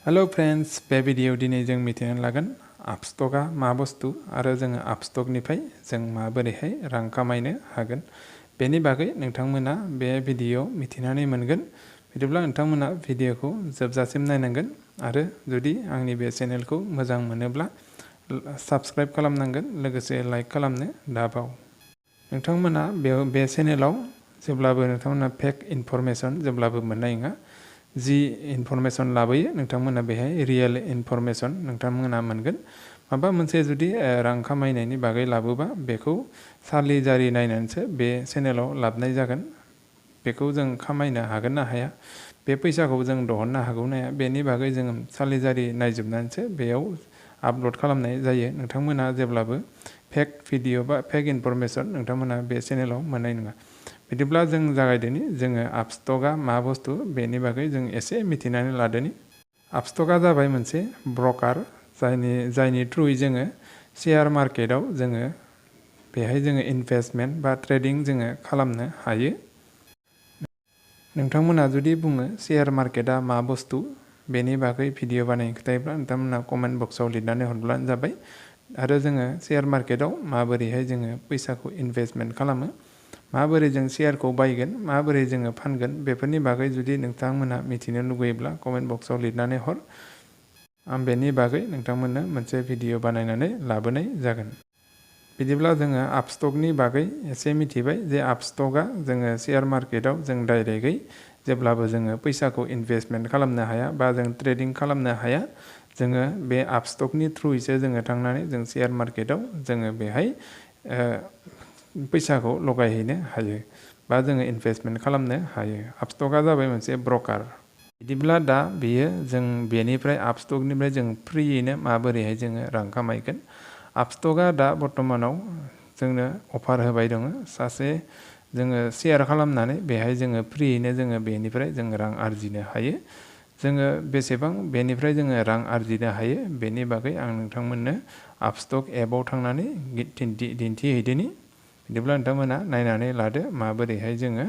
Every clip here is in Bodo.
हेलो फ्रेंड्स, बे भिडियो दिनै जों मिथिनो लागोन आपस्टकआ मा बुस्थु आरो जों आपस्टकनिफ्राय जों माबोरैहाय रां खामायनो हागोन। बेनि बागै नोंथांमोना बे भिडियो मिथिनानै मोनगोन। बिदिब्ला नोंथांमोना भिडियोखौ जोबजासिम नायनांगोन आरो जुदि आंनि बे चेनेलखौ मोजां मोनोब्ला साबस्क्राइब खालामनांगोन, लोगोसे लाइक खालामनो दाबाव। नोंथांमोना बे चेनेलाव जेब्लाबो नोंथांमोना फेक इनफरमेशन जेब्लाबो मोननाय नङा। जि इनफरमेशन लाबोयो नोंथांमोना बेहाय रियेल इनफरमेशन नोंथांमोना मोनगोन। माबा मोनसे जुदि रां खामायनायनि बागै लाबोबा बेखौ सालि जारि नायनानैसो बे चेनेलाव लाबोनाय जागोन। बेखौ जों खामायनो हागोन ना हाया, बे फैसाखौ जों दिहुननो हागौ ना हाया, बेनि बागै जों सालि जारि नायजोबनानैसो बेयाव आपल'ड खालामनाय जायो। नोंथांमोना जेब्लाबो फेक भिडिअ बा फेक इनफरमेशन नोंथांमोना बे चेनेलाव मोननाय नङा। बिदिब्ला जों जागायदोनि। जोङो आपस्टकआ मा बुस्थु बेनि बागै जों एसे मिथिनानै लादोनि। आपस्टकआ जाबाय मोनसे ब्रकार, जायनि थ्रुयै जोङो शेयार मार्केटआव जोङो बेहाय जोङो इनभेस्टमेन्ट बा ट्रेडिं जोङो खालामनो हायो। नोंथांमोना जुदि बुङो शेयार मार्केटआ मा बुस्थु बेनि बागै भिडिअ बानायनो खोथायोब्ला नोंथांमोना कमेन्ट बक्सआव लिरनानै हरब्लानो जाबाय। आरो जोङो शेयार मार्केटआव माबोरैहाय जोङो फैसाखौ इनभेस्टमेन्ट खालामो, माबोरै जों शेयारखौ बायगोन, माबोरै जोङो फानगोन, बेफोरनि बागै जुदि नोंथांमोना मिथिनो लुगैयोब्ला कमेन्ट बक्सआव लिरनानै हर। आं बेनि बागै नोंथांमोननो मोनसे भिडिअ बानायनानै लाबोनाय जागोन। बिदिब्ला जोङो आपस्टकनि बागै एसे मिथिबाय जे आपस्टकआ जोङो शेयार मार्केटआव जों डाइरेक्टयै जेब्लाबो जोङो फैसाखौ इनभेस्टमेन्ट खालामनो हाया बा जों ट्रेडिं खालामनो हाया। जोङो बे आपस्टकनि थ्रुयैसो जोङो थांनानै जों शेयार मार्केटआव जोङो बेहाय फैसाखौ लगायहैनो हायो बा जोङो इनभेस्टमेन्ट खालामनो हायो। आपस्टकआ जाबाय मोनसे ब्रकार। बिदिब्ला दा बेयो जों बेनिफ्राय आपस्टकनिफ्राय जों फ्रियैनो माबोरैहाय जोङो रां खामायगोन। आपस्टकआ दा बर्थमानाव जोंनो अफार होबाय दङ। सासे जोङो शेयार खालामनानै बेहाय जोङो फ्रियैनो जोङो बेनिफ्राय जों रां आरजिनो हायो। जोङो बेसेबां बेनिफ्राय जोङो रां आरजिनो हायो बेनि बागै आं नोंथांमोननो आपस्टक एपआव थांनानै दिन्थिहैदिनि। बिदिब्ला नोंथांमोना नायनानै लादो माबोरैहाय जोङो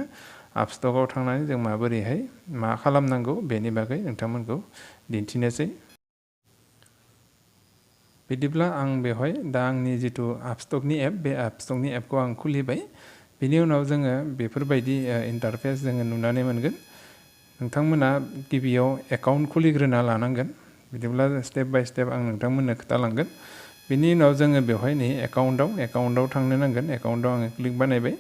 आपस्टकआव थांनानै जों माबोरैहाय मा खालामनांगौ बेनि बागै नोंथांमोनखौ दिन्थिनोसै। बिदिब्ला आं बेवहाय दा आंनि जिथु आपस्टकनि एप, बे आपस्टकनि एपखौ आं खुलिबाय। बिनि उनाव जोङो बेफोरबायदि इन्टारफेस जोङो नुनानै मोनगोन। नोंथांमोना गिबियाव एकाउन्ट खुलिग्रोना लानांगोन। बिदिब्ला स्टेप बाय स्टेप आं नोंथांमोननो खोथालांगोन। बिनि उनाव जोङो बेवहाय नै एकाउन्टआव थांनो नांगोन। एकाउन्टआव आङो क्लिक बानायबाय।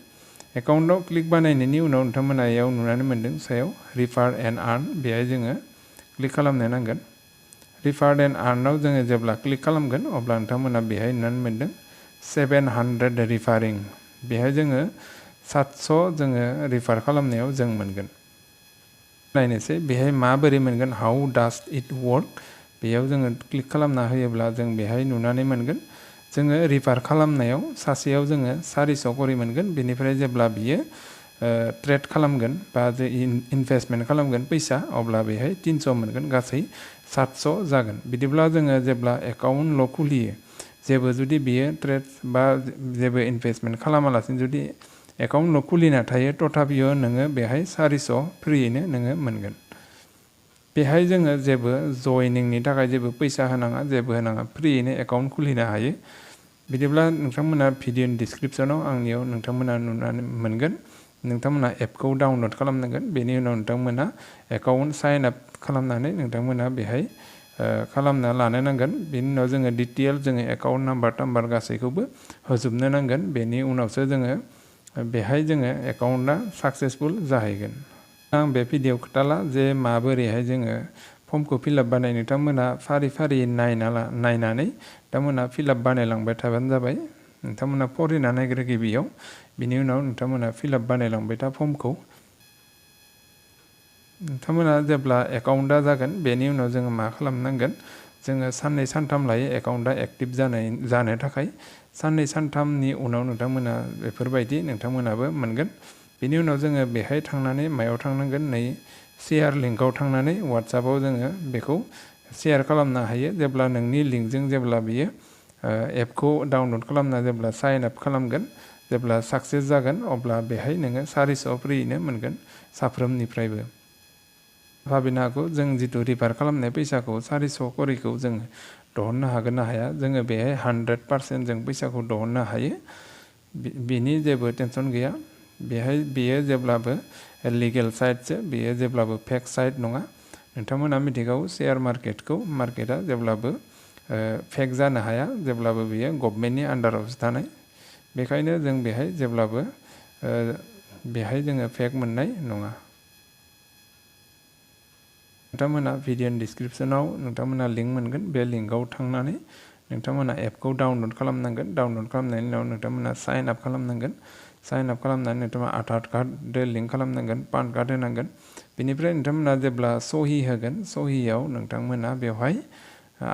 एकाउन्टआव क्लिक बानायनायनि उनाव नोंथांमोना याव नुनानै मोन्दों सायाव रिफार एन्ड आर्न, बेहाय जोङो क्लिक खालामनो नांगोन। रिफार एन्ड आर्नआव जोङो जेब्ला क्लिक खालामगोन अब्ला नोंथांमोना बेहाय नुनानै मोन्दों 700 रिफारिं। बेहाय जोङो 700 जोङो रिफार खालामनायाव जों मोनगोन। नायनोसै बेहाय माबोरै मोनगोन, हाउ डाज इट वर्क। बेयाव जोङो क्लिक खालामना होयोब्ला जों बेहाय नुनानै मोनगोन जोङो रिफार खालामनायाव सासेयाव जोङो 400 करि मोनगोन। बेनिफ्राय जेब्ला बियो ट्रेड खालामगोन बा जे इनभेस्टमेन्ट खालामगोन फैसा, अब्ला बेहाय 300 मोनगोन, गासै 700 जागोन। बिदिब्ला जोङो जेब्ला एकाउन्टल' खुलियो, जेबो जुदि बियो ट्रेड बा जेबो इनभेस्टमेन्ट खालामालासिनो जुदि एकाउन्टल' खुलिना थायो, तथापियो नोङो बेहाय 400 फ्रियैनो नोङो मोनगोन। बेहाय जोङो जेबो जयनिंनि थाखाय जेबो फैसा होनाङा, जेबो होनाङा, फ्रियैनो एकाउन्ट खुलिनो हायो। बिदिब्ला नोंथांमोना भिडिअनि डिसक्रिपसनाव आंनियाव नोंथांमोना नुनानै मोनगोन। नोंथांमोना एपखौ डाउनलड खालामनांगोन। बेनि उनाव नोंथांमोना एकाउन्ट साइन आप खालामनानै नोंथांमोना बेहाय खालामना लानो नांगोन। बेनि उनाव जोङो डिटेल जोङो एकाउन्ट नाम्बार गासैखौबो होजोबनो नांगोन। बेनि उनावसो जोङो बेहाय जोङो एकाउन्टआ साक्सेसफुल जाहैगोन। आं बे भिडिअ खोथाला जे माबोरैहाय जोङो फर्मखौ फिलआप बानाय। नोंथांमोना फारि फारि नायनानै नोंथांमोना फिलआप बानायलांबाय थाबानो जाबाय। नोंथांमोना फरायना नायग्रो गिबियाव, बिनि उनाव नोंथांमोना फिलआप बानायलांबाय था फर्मखौ। नोंथांमोना जेब्ला एकाउन्टआ जागोन बेनि उनाव जोङो मा खालामनांगोन, जोङो साननै सानथाम लायो एकाउन्टआ एक्टिभ जानो थाखाय। साननै सानथामनि उनाव नोंथांमोना बेफोरबायदि नोंथांमोनाबो मोनगोन। बेनि उनाव जोङो बेहाय थांनानै मायाव थांनांगोन, नै शेयार लिंकआव थांनानै वाट्सएपआव जोङो बेखौ शेयार खालामनो हायो। जेब्ला नोंनि लिंकजों जेब्ला बियो एपखौ डाउनलड खालामना जेब्ला साइन आप खालामगोन, जेब्ला साक्सेस जागोन, अब्ला बेहाय नोङो 400 फ्रियैनो मोनगोन साफ्रोमनिफ्रायबो। भाबिनो हागौ जों जितु रिफार खालामनाय फैसाखौ 400 करिखौ जों दिहुननो हागोन ना हाया जोङो बेहाय 100% जों फैसाखौ दिहुननो हायो बिनि जेबो टेनसन गैया बेहाय बेयो जेब्लाबो लिगेल साइटसो बेयो जेब्लाबो फेक साइट नङा नोंथांमोना मिथिगौ शेयार मार्केटआ जेब्लाबो फेक जानो हाया जेब्लाबो बेयो गभर्नमेन्टनि आन्डारावसो थानाय बेखायनो जों बेहाय जेब्लाबो बेहाय जोङो फेक मोननाय नङा नोंथांमोना भिडिअनि डिसक्रिपसनाव नोंथांमोना लिंक मोनगोन बे लिंकआव थांनानै नोंथांमोना एपखौ डाउनलड खालामनांगोन डाउनलड खालामनायनि उनाव नोंथांमोना साइन आप खालामनांगोन साइन आप खालामनानै नोंथांमोना आधार कार्ड लिंक खालामनांगोन पान कार्ड होनांगोन बेनिफ्राय नोंथांमोना जेब्ला सहि होगोन सहियाव नोंथांमोना बेवहाय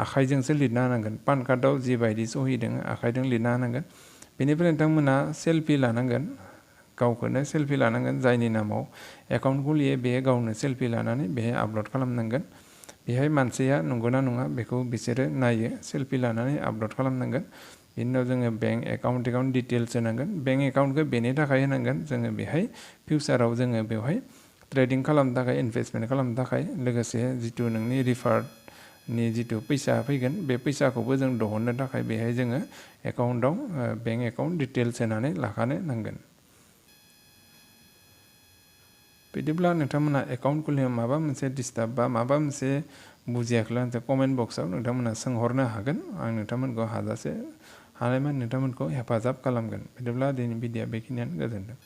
आखाइजोंसो लिरना होनांगोन पान कार्डआव जिबायदि सहि दङ आखाइजों लिरना होनांगोन बेनिफ्राय नोंथांमोना सेल्फि लानांगोन गावखौनो सेल्फि लानांगोन जायनि नामाव एकाउन्ट खुलियो बे गावनो सेल्फि लानानै बेहाय आपल'ड खालामनांगोन बेहाय मानसिया नंगौना नङा बेखौ बिसोरो नायो सेल्फि लानानै आपल'ड खालामनांगोन बिनि उनाव जोङो बेंक एकाउन्ट डिटेल्स होनांगोन बेंक एकाउन्टखौ बेनि थाखाय होनांगोन जोङो बेहाय फिउचाराव जोङो बेवहाय ट्रेडिं खालामनो थाखाय इनभेस्टमेन्ट खालामनो थाखाय लोगोसे जितु नोंनि रिफारनि जितु फैसा फैगोन बे फैसाखौबो जों दिहुननो थाखाय बेहाय जोङो एकाउन्टआव बेंक एकाउन्ट डिटेल्स होनानै लाखानो नांगोन बिदिब्ला नोंथांमोना एकाउन्ट खुलिनायाव माबा मोनसे डिस्टार्ब बा माबा मोनसे बुजियाखैब्ला कमेन्ट बक्सआव नोंथांमोना सोंहरनो हागोन आं नोंथांमोनखौ हाजासे हानायमानि नोंथांमोनखौ हेफाजाब खालामगोन बिदिब्ला दिनै भिडिअ बेखिनियानो गोजोन्थों